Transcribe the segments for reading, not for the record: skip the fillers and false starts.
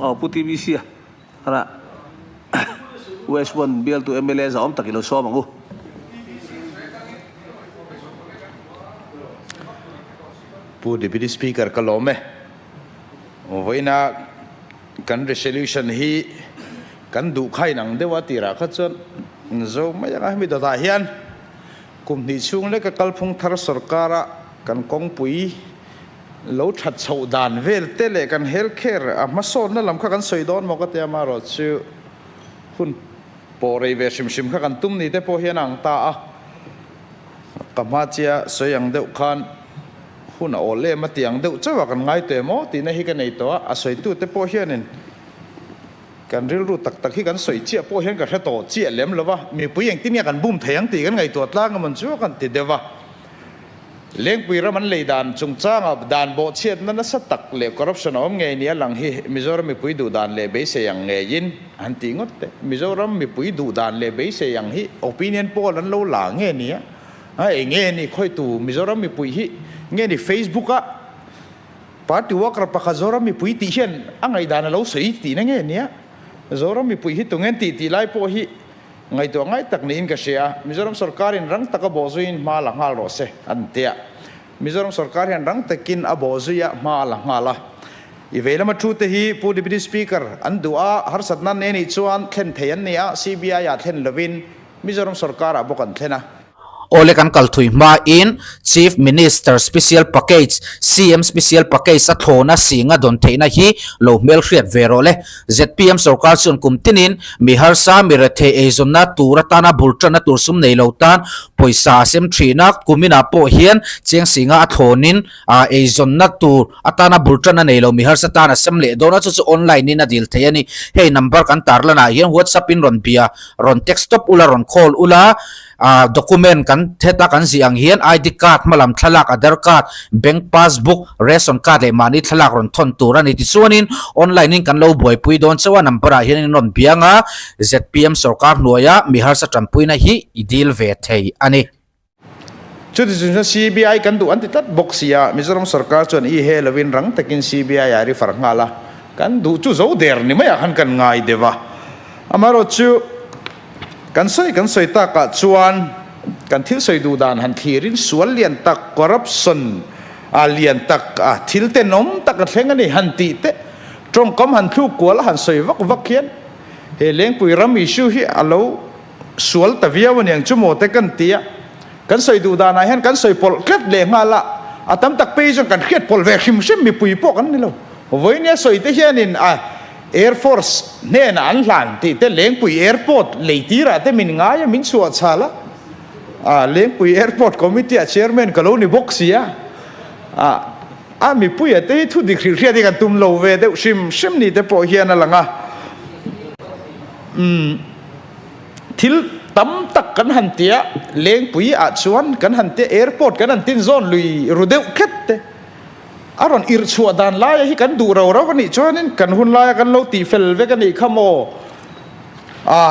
Aw Pu TBC a hara West One bialtu mla zahawm tak i lo sawm ang u. Pu Deputy Speaker ka lawm e. Vawiina kan resolution hi kan duh kha inang deuh a tirah kha chuan zo mai anga hemi dawtah hian kum hnih chhung leka kalphung thar sorkara kan kawngpui Lo that chhoh dan vel te leh kan health care a hmasawnna lam kha kan sawi dawn maw ka ti a, amaherawhchu hun pawh rei ve hrim hrim kha kan tum ni te pawh hian a ang ta a, ka hma chia sawi ang deuh khan hun a awl em a tih ang deuh chauh a kan ngai teh maw tihna hi ka nei tawh a, a sawitu te pawh hianin kan rilru tak tak hi kan sawi chiah pawh hian ka hre tawh chiah lem lo va, mipui engtin nge kan bum thei ang tih kan ngaihtuah tlang emawn chu kan ti deuh va. Lengpui ram an lei dan chungchanga dan bawhchhiatna nasa tak leh corruption a awm ngei nia lang hi Mizoram mipui duh dan leh beisei ang ngeiin an tih ngawt teh. Mizoram mipui duh dan leh beisei ang hi opinion poll an lo la nge nia? A eng nge ni khawitu Mizoram mipui hi nge ni Facebook a party worker pakhat Zoram mipui tih hian a ngaihdan a lo sawi tihna nge nia? Zoram mipui hi tungen tih tih lai pawh hi Ngaihtuah ngai tak niin ka hria. Mizoram sorkarin rang taka bawhzuiin hma la nghal rawh se, an ti a. Mizoram sorkar hian rang takin a bawhzuia hma la nghal a. I vei lama thu te hi Pu Deputy Speaker an duh a, harsatna an nei nih chuan thlen thei an ni a, CBI ah thlen lovin Mizoram sorkarah bawk an thlen a. Awle kan kal thui hmain Chief Minister Special Package, CM Special Package, a thlawna singa dawn theihna hi lo hmelhriat ve rawh le. Zpm sorkar chuan kum tinin mi harsa, mi rethei eizawnna tur atana bul tanna tur sum nei lo tan pawisa a sem thin a, kuminah pawh hian cheng singa a thlawnin eizawnna tur atana bul tanna nei lo mi harsa tan a sem leh dawn a, chu chu online in a dil thei a ni. Hei number kan tarlanah hian WhatsApp in rawn bia, rawn text tawp ula, rawn call ula. Ah document kan heta kan zih ang hian ID card hmalam thlalak Aadhar card, bank passbook, ration card leh mahni thlalak rawn thawn tur a ni. Tichuanin online in kan lo buaipui dawn chauh a number ah hian in rawn biang a, zpm sorkar hnuaia mi harsa tanpuina hi i dil ve thei a ni. Chuti chung chuan CBI kan duh an ti tlat bawk si a, Mizoram sorkar chuan i he lovin rang takin CBI ah refer nghal a, kan duh chu zo der ni maiah khan kan ngai deuh a. Amaherawhchu. Kan sawi kan sawi takah chuan kan thil sawi duh dan han thlirin sual lian tak, corruption a lian tak, a thil tenawm tak a thleng a ni han tih te, tawngkam han thluk kual a han sawi vak vak hian he Lengpui ram issue hi a lo sual ta viau a niang chu maw te kan ti a. Kan sawi duh danah hian kan sawi pawlh tlat leh nghal a, a tam tak phei chuan kan hriat pawlh ve hrim hrim mipui pawh kan ni lo. Vawinia sawi te hianin a Air Force hnenah an hlan tih te Lengpui Airport lei tirah te min ngai a, min chhuah chhal a, a Lengpui Airport Committee ah Chairman ka lo ni bawk si a, a a mipuia te hi thu dik hrilh hriat hi kan tum lo ve deuh hrim hrim ni te pawh hian a lang a. Umm thil tam tak kan han tia Lengpui ah chuan kan han tia Airport kan han tin zawn lui ru deuh khet te. A rawn irh chhuah dan laia hi kan duh ro ro a nih chuanin kan hun laia kan lo tih fel vek a nih kha maw? A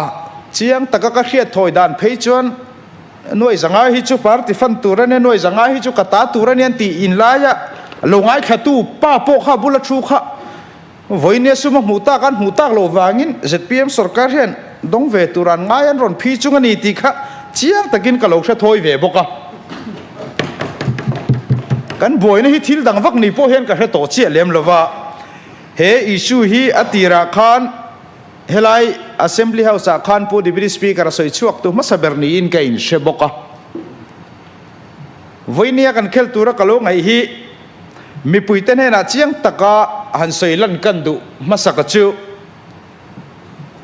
chiang taka ka hriat thawi dan phei chuan nuai zanga hi chu party fan tur a nia, nuai zanga hi chu ka ta tur a nia an tih in laia lo ngaithlatu pa pawh kha bula thu kha vawinia suma hmuh tak an hmuh tak loh vangin zpm sorkar hian dawng ve tur an ngai an rawn phi chung a ni tih kha chiang takin ka lo hre thawi ve bawk a. Kan buaina hi thil dang vak ni pawh hian ka hre tawh chiah lem lo va, he issue hi a tirah khan helai Assembly House ah khan Pu Deputy Speaker a sawi chhuak tu hmasa ber niin ka inhre bawk a. Vawinia kan khel tura ka lo ngaih hi Mipuite hnenah chiang taka han sawi lan kan duh hmasaka chu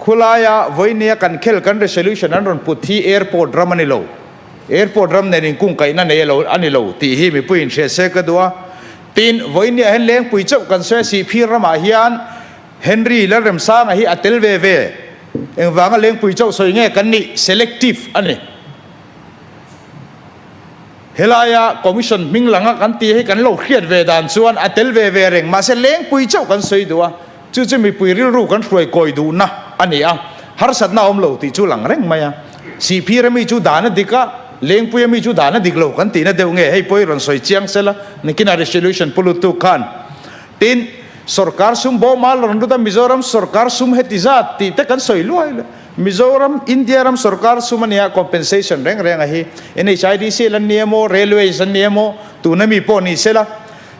khulaia vawinia kan khel kan resolution an rawn put hi airport ram a ni lo, airport ram nen inkungkaihna nei alo a ni lo tih hi mipui inhria se ka duh a. Tin, vawinia hian Lengpui chauh kan sawi a, Sihphir ramah hian Henry Lalremsanga hi a tel ve ve. Engvanga Lengpui chauh sawi nge kan nih? Selective a ni. Helaia Commission hming langa kan tih hi kan lo hriat ve dan chuan a tel ve ve reng, mahse lengpui chauh kan sawi duh a, chu chu mipui rilru kan hruai kawi duhna a ni a, harsatna a awm lo tih chu lang reng mai a. Sihphir ami chu dan a dik a, lengpui ami chu dan a dik lo kan tihna deuh nge, hei pawh i rawn sawi chiang sela, nikinah resolution pu lutuk khan. Tin. Sorkar sum bawma la rawn lut a, Mizoram sorkar sum heti zat tih te kan sawi luai luai. Mizoram, India ram sorkar sum a nia, compensation reng reng a hi. NHIDCL an ni emaw, Railways an ni emaw, tuna mi pawh ni sela.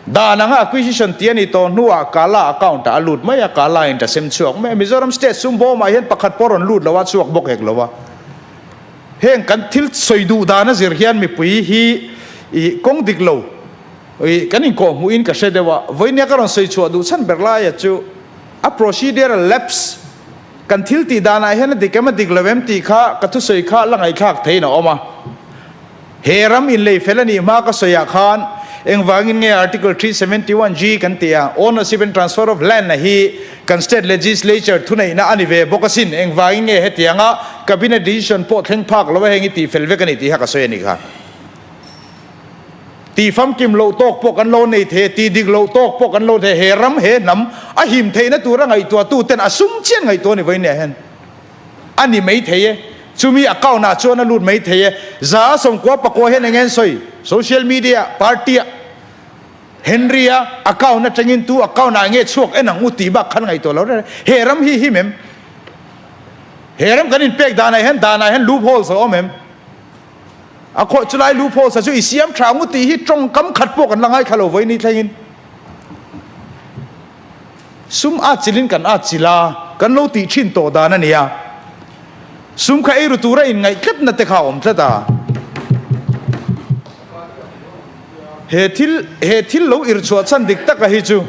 Dan anga acquisition tih a nih tawh hnuah Kala account ah a lut mai a, Kala in ta sem chhuak mai a. Mizoram state sum bawmah hian pakhat pawh rawn lut lo a, chhuak bawk hek lo a. Heng kan thil sawi duh dan a zir hian mipui hi ih kawng dik lo ih kan inkawhhmuhin ka hre deuh a. Vawinia ka rawn sawi chhuah duh chhan ber laia chu a procedural lapse kan thil tih danah hian a dik em a dik lo em tih kha ka thusawi kha la ngaihthlak theihin a awm a. He ram inlei fel a nih hma ka sawiah khan engvangin nge Article 371 G kan tih a, Ownership and Transfer of Land a hi kan State Legislature thuneihna a ni ve bawk asin, engvangin nge hetianga Cabinet decision pawh thleng phak lo a heng i tih fel vek a ni tih kha ka sawi a nih kha. Tih famkim loh tawk pawh kan lo nei thei a, tih dik loh tawk pawh kan lo thei a, he ram he hnam a him theihna tura ngaihtuahtuten a sum chian ngaihtuah a ni vawiin nia hian. A ni mai thei e. Chumi account ah chuan a lut mai thei e. 190 pakua hian eng nge an sawi? Social media ah, party ah, Henry a account atangin tu account ah nge chhuak en ang u tih bak khan ngaihtuah lo reng reng. He ram hi him em? He ram kan inpek danah hian danah hian loop holes a awm em? A khawih chulai loop holes a chu i siam tha ang u tih hi tawngkam khat pawh kan la ngaithla lo vawiin ni thlengin. Sum a chilin kan a chil a, kan lo tih thin tawh dan a nia. Sum kha eiru tura inngaih tlatna te kha a awm tlat a. He thil he thil lo irchhuah chhan dik taka hi chu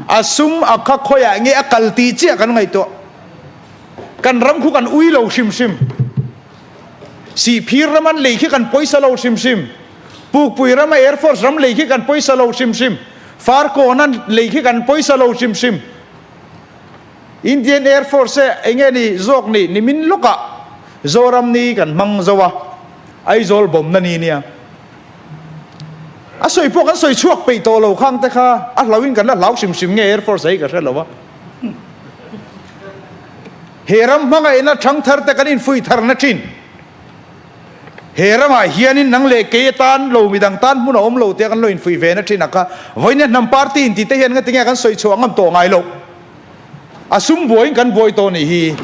a sum a kha khawiah nge a kal tih chiah kan ngaihtuah. Kan ram khu kan ui lo hrim hrim. Sihphir ram an lei khi kan pawisa lo hrim hrim. Pukpui rama Air Force ram lei khi kan pawisa lo hrim hrim. Farkawn an lei khi kan pawisa lo hrim hrim. Indian Air Force e enge ni zawk ni nimin lawkah Zoram ni kan hmang zo a, Aizawl bawmna ni nia. A sawi pawh kan sawi chhuak peih tawh lo khang te kha a hlauhin kan la hlau hrim hrim nge Air Force hi ka hre lo a. He ram hmangaihna thangthar te kan infuih tharna thin. He ramah hianin nang leh kei atan lo midang tan hmun a awm lo tia kan lo infuih ve na thin a kha. Vawinia hnam party inti te hian ngatinge kan sawi chhuah ngam tawh ngai loh. A sum buaiin kan buai tawh nih hi.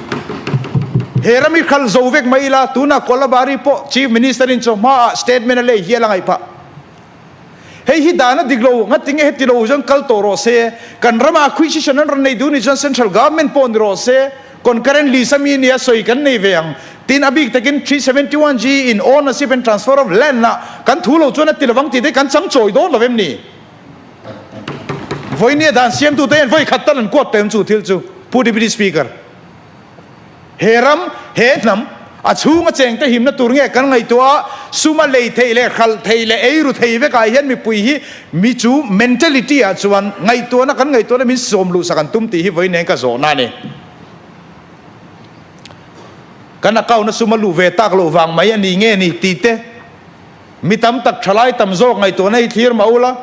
He ram hi khal zo vek mai ila tunah Kolabari pawh Chief Minister in chawhmaah statement a lei hial a ngaih phah. Hei hi dan a dik lo, ngatinge heti lo chuan kal tawh rawh se, kan ramah acquisition an rawn nei duh nih chuan central government pawh ni rawh se, concurrent list a mi nia sawi kan nei ve ang. Tin, a bik takin 371 G in ownership and transfer of land ah kan thu lo chuan a ti lovang tih te kan chang chawi dawn lo em ni? Vawinia dan siamtute hian vawi khat tal an kuat pem chu thil chu, Pu Deputy Speaker. He ram, he hnam, a chhunga chengte himna tur nge kan ngaihtuah a, suma lei theih leh hralh theih leh eiru thei vekah hian mipui hi mi chu mentality ah chuan ngaihtuahna kan ngaihtuahna min sawm luhsak an tum tih hi vawiin nen ka zawhna a ni. Kan account a suma luh ve tak loh vang mai a ni nge ni tih te mi tam tak thalai tam zawk ngaihtuahna hi thlir mah ula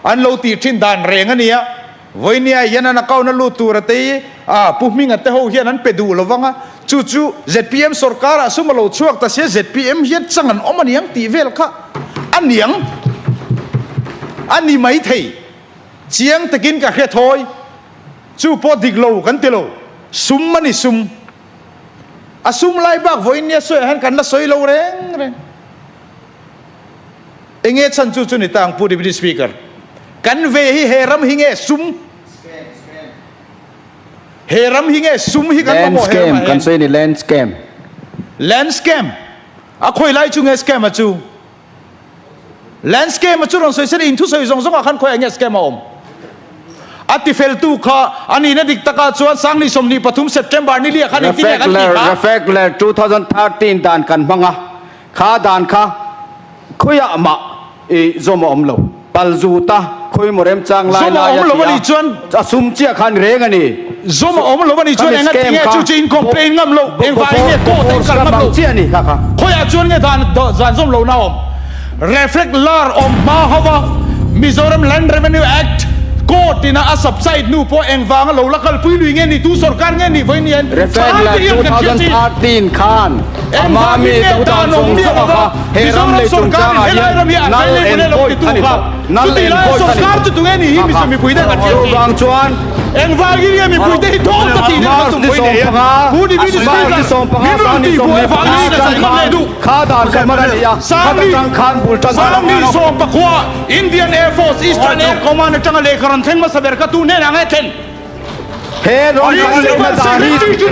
an lo tih thin dan reng a nia. Vawinia hian an account a lut tur a tei a, Pu Hminga te ho hian an pe duh lo vang a, chu chu zpm sorkar ah sum a lo chhuak ta sia zpm hian chang an awm aniang tih vel kha a niang a ni mai thei. Chiang takin ka hre thawi, chu pawh dik lo kan ti lo, sum a ni sum. A sum lai bak vawinia sawiah hian kan la sawi lo reng reng. Enge chhan chu chu ni ta ang Pu Deputy Speaker? Kan ve hi he ram hi nge sum? He ram hi nge sum hi kan Land mamawh he scam ramah kan hian? sawi a ni land scam. Land scam? A khawi lai chu nge scam a chu? Land scam a chu rawn sawi se in thusawi zawng zawngah khan khawiah nge scam a awm? A tifeltu kha a nihna dik takah chuan Sangni 23 September ni liah khan engtin nge kan tih Refekler kha? Refekler 2013 dan kan hmang a. Kha dan kha khawiah mah i zawm a awm lo. Pal zut a, khawi maw remchang lai Zawm a lai awm a lo ti a nih a, chuan a sum chiah kha a ni reng a ni. Zawm a awm lo a nih chuan Khami enga ti scam nge kha chu chu in complain ngam lo, engvangin nge court a in kal ngam lo? chiah a ni kha kha. Khawiah chuan nge dan dan zawm lohna a awm? Reflect lar awm hma ho a, Mizoram Land Revenue Act court ina a subside hnu pawh engvanga lo la kalpui lui nge ni, tu sorkar nge ni vawiin hian Reflect thalai lar te hian kan hriat chin. 2013 khan Engvangin nge dan awm miah lova Mizoram sorkarin helai ram hi a null available and e lo void titu a ni kha? tawh. Chutih laia sawrkar chu tunge nih hi mizo mipui te kan hriat thin. Engvangin nge mipui te hi thawn ka tih deuh ka tum pawhin nei a. Pu Deputy Speaker, min rawn tih buai vangin ka sawi ngam leh duh. Sangni sawmpakua Indian Air Force Eastern Air Command atanga lehkha rawn thleng hmasa ber kha tu hnenah nge thlen? Principal Secretary to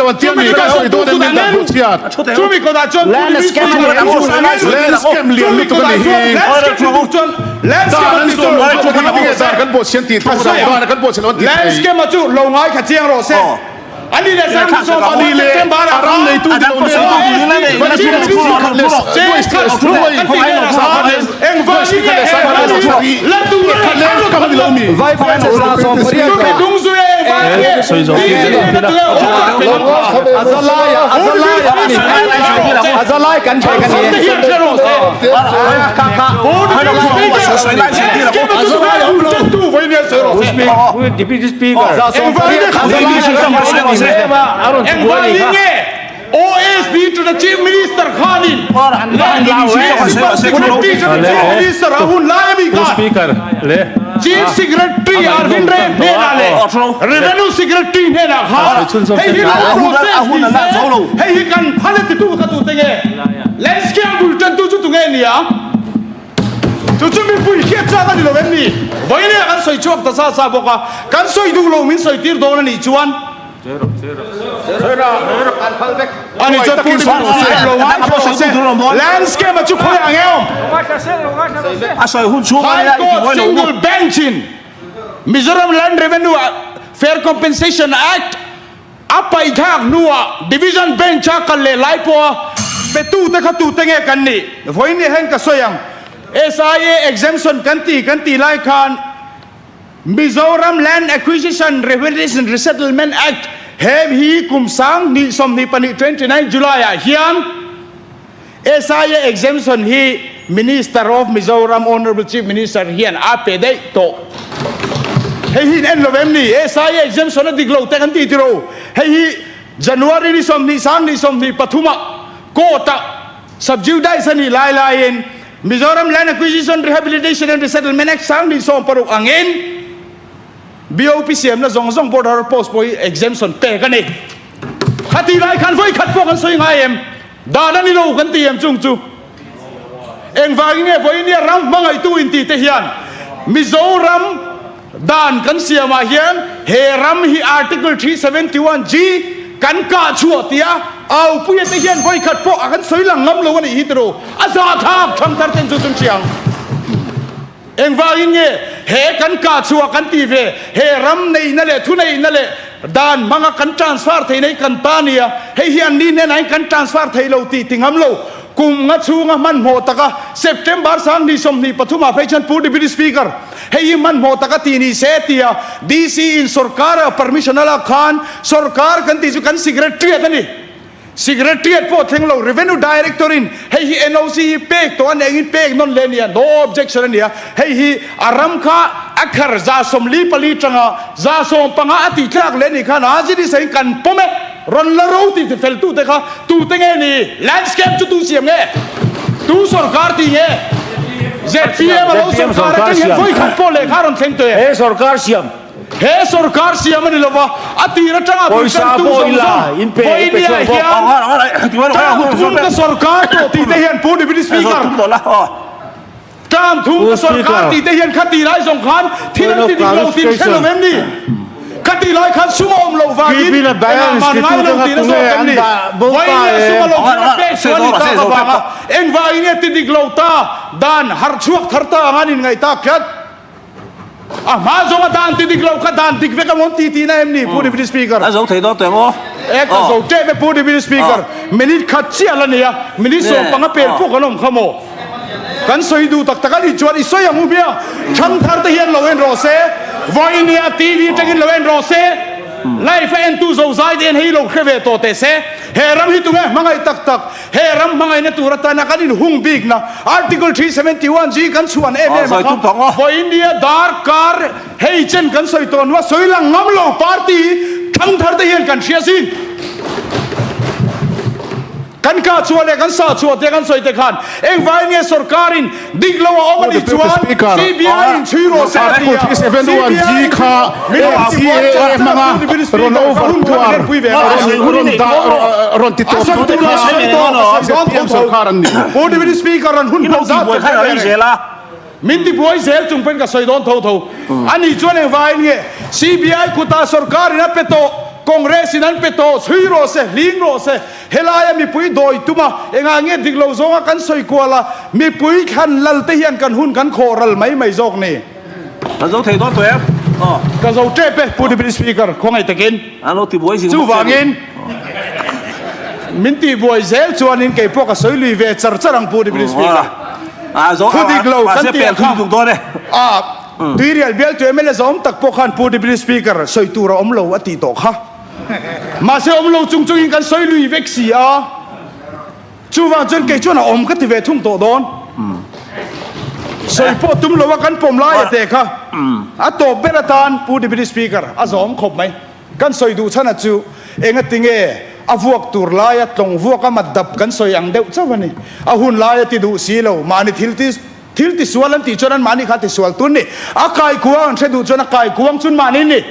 the Chief Minister. Chumi kawtah chuan Land scam a chu lo ngaithla chiang rawh se. Ani leh Sangni September ah khan Engvangin nge OSD to the Chief Minister khanin Principal Secretary to the Chief Minister a hun lai ami khan Chief Secretary Arvind Ray hnenah leh Revenue Secretary hnenah khan hei hi lo process ni se hei hi kan phal e titu kha tute nge Landscape bul tantu chu tunge nia? Chu chu mipui hriat chak a ni lo em ni? Vawiin kan sawi chhuak ta sa sa bawk a, kan sawi duh lo min sawi tir dawn a nih chuan a ni chuan Pu Landscape a chu khawi ang e awm? High Court Single Bench in Mizoram Land Revenue Fair Compensation Act A paihthlak hnuah Division Bench-a kal leh lai pawha petute kha tute nge kan nih? Vawiin ni hian ka sawi ang. SIA exemption kan ti kan tih lai khan Mizoram Land Acquisition Rehabilitation Resettlement Act he hi kum 2024 29 July-ah hian SIA exemption hi Minister of Mizoram Honourable Chief Minister hian a pe daih tawh. Hei hi in en lo em ni? SIA exemption a dik lo te kan ti tiro. Hei hi January ni 20 sang 23 ah court ah subjudice a nih lai laiin Mizoram Land Acquisition Rehabilitation and Resettlement Act sang 16 angin BOP siamna zawng zawng border post pawh hi exemption pek a ni. Khatih lai khan vawi khat pawh kan sawi ngai em? Dan a ni lo kan ti em chung chu? Engvangin nge vawinia ram hmangaihtu inti te hian Mizoram dan kan siamah hian he ram hi Article 371 G kan kah chhuah tia aupuia te hian vawikhat pawh a kan sawi lang ngam lo a nih hi tiraw? A zahthlak thangthar ten chu chun hria ang. Engvangin nge he kan kah chhuah kan ti ve? He ram neihna leh thuneihna leh dan hmanga kan transfer theihna hi kan ta nia, hei hi anni hnenah hian kan transfer thei lo tih ti ngam lo. Kum nga chhunga hmanhmawh taka September 2023 ah phei chuan Pu Deputy Speaker, hei hi hmanhmawh taka ti ni se tia DC in sorkar-a permission a lak khan sorkar kan tih chu kan secretariat a ni. Secretariat pawh thleng lo, Revenue Director in hei hi NOC hi pek tawh a nih angin pek nawn leh a nia, no objection a nia, hei hi a ram kha a khar 44 tanga 15 a tih tlak leh a nih khan a zir isahin kan pawm e, rawn la ro tih fel tute kha tute nge ni? Landscape chu tu siam nge? Tu sorkar tih nge? ZPM a lo sorkar atang hian vawikhat pawh lehkha rawn thleng tawh e. He sorkar siam. He sorkar siam a ni lova, a tir atanga Pawisa bultantu pawh zawng ila zawng in pe in pe Vawinia chhuak bawk. hian term thum ka sorkar tawh tih te hian Pu Deputy Speaker, term thum Pu ka sorkar Speaker. tih te hian khati lai zawng khan thil Point an of ti dik lo tih in hre lo clarification. em ni? Khati lai khan sum a awm loh vangin Keep in a engah balance man ti ngai tu lo te kha tihna tunge zawk em an ni? dah bo ta Vawinia e. sum a lo thil a pek chu a ni tak avanga engvangin nge ti dik lo ta dan harh chhuak thar ta anga an inngaih tak tlat? A hma zawnga dan ti dik lo kha dan dik vek a mawn ti tihna em ni Pu Deputy Speaker? A zo thei dawn teh maw? E ka zo tep e Pu Deputy Speaker. Minute khat chiah la nia, minute 15 pel pawh kan awm kha maw? Kan sawi duh tak tak a nih chuan i sawi ang u hmiang. Thangthar te hian lo en rawh se, vawinia TV atangin lo en rawh se, live a entu zozai te hian hei lo hre ve tawh teh se. He ram hi tunge hmangaih tak tak? He ram hmangaihna tur atana kan inhung bikna Article 371 G kan chhuan em em a kha vawiin nia darkar hei chen kan sawi tawh hnua sawi lang ngam lo party hi. Thangthar te hian kan hria sin. Kan kah chhuah leh kan sah chhuah te kan sawi te khan engvangin nge sorkarin dik lo a awm a nih chuan CBI in chhui rawh se a ti a, CBI in min lo ti buai chat chat a Pu Deputy Speaker ka hun kha min pui ve a sawi tur a sawi tawh a sawi dawn tho tho Pu Deputy Speaker rawn hun hman zat ka hre ve reng. Min ti buai zel chung pawhin ka sawi dawn tho tho. Ani chuan engvangin nge CBI kutah sorkarin a pe tawh, Congress in an pe tawh, chhui rawh se, hling rawh se, helaia mipui dawi tum a, engah nge dik lo zawnga kan sawi kual a, mipui thlan lal te hian kan hun kan khawh ral mai mai zawk ni. Ka zo thei dawn tawh em? Aw. Ka zo tep e, Pu Deputy Speaker, khawngaih takin. An lo ti buai zing bawk che ni. Chuvangin min ti buai zel chuanin kei pawh ka sawi lui ve char char ang Pu Deputy Speaker. Thu dik lo kan tih ang kha a Tuirial bialtu mla zawm tak pawh khan Pu Deputy Speaker sawi tur a awm lo a tih tawh kha. Mahse awm lo chung chungin kan sawi lui vek si a. Chuvang chuan kei chuan a awm ka ti ve thung tawh dawn. Sawi pawh tum lo a kan pawm lai a teh kha. A tawp ber atan Pu Deputy Speaker a zawm khawp mai. Kan sawi duh chhan a chu engati nge a vuak tur laia tlawng vuak a mat dap kan sawi ang deuh chauh a ni. A hun laia ti duh si lo, mahni thil ti thil ti sual an tih chuan an mahni kha ti sual tun ni. A kaikuang an hre duh chuan a kaikuang chun mahni ni.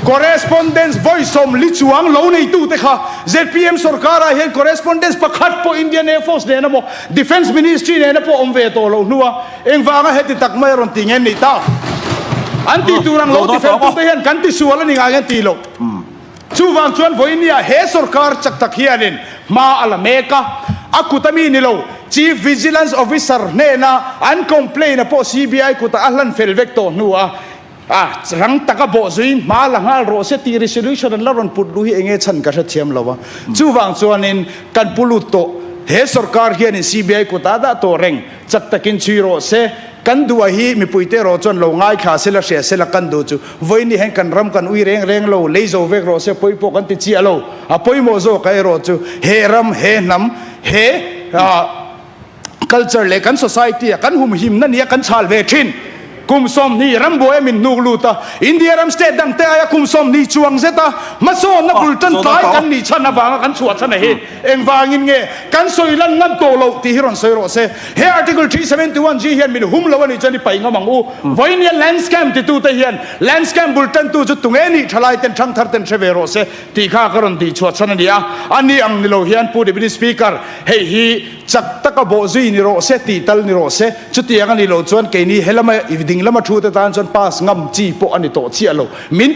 Correspondence vawi sawmli chuang lo neitute kha zpm sorkarah hian correspondence pakhat pawh Indian Air Force nena maw Defence Ministry nena pawh awm ve tawh loh hnua Engvanga heti tak mai a rawn ti nge ni ta? An tih tur ang lo ti fel tute hian kan ti sual a ni ngai an ti lo. Chuvang chuan vawinia he sorkar chak tak hianin hma a la mek a, a kut a mi ni lo, Chief Vigilance Officer hnena an complaint a pawh CBI kutah a hlan fel vek tawh hnu a, a rang taka bawh zuiin hma la nghal rawh se tih resolution an la rawn put luh hi enge chhan ka hrethiam lo a. Chuvang chuanin kan pu lut tawh he sorkar hianin CBI kutah a dah tawh reng chak takin chhui rawh se. Kan duh a hi mipuite erawh chuan lo ngaithla sela hria sela kan duh chu vawiin hian kan ram kan ui reng reng lo lei zo vek rawh se pawi pawh kan ti chiah lo. A pawimawh zawk a erawh chu he ram he hnam he Culture leh kan society a kan humhimna nia kan chhal ve thin. Kum 20 rambuai a min hnuk lut a, India ram state dang te aia kum 20 chuang zet a hmasawnna bul tan tlai kan nih chhan avanga kan chhuah chhan a hi. Engvangin nge kan sawi lan ngam tawh loh tih hi rawn sawi rawh se. He Article 371 G hian min hum lo a nih chuan i paih ngam ang u. Vawinia land scam titute hian land scam bul tantu chu tunge nih thalai ten thangthar ten hre ve rawh se tih kha ka rawn tih chhuah chhan a ni a. A ni ang ni lo hian Pu Deputy Speaker, hei hi Chak taka bawh zui ni rawh se tih tal ni rawh se. Chutiang a nih loh chuan keini helama i ding lama thu te tan chuan pass ngam chi pawh a ni tawh chiah lo. Min.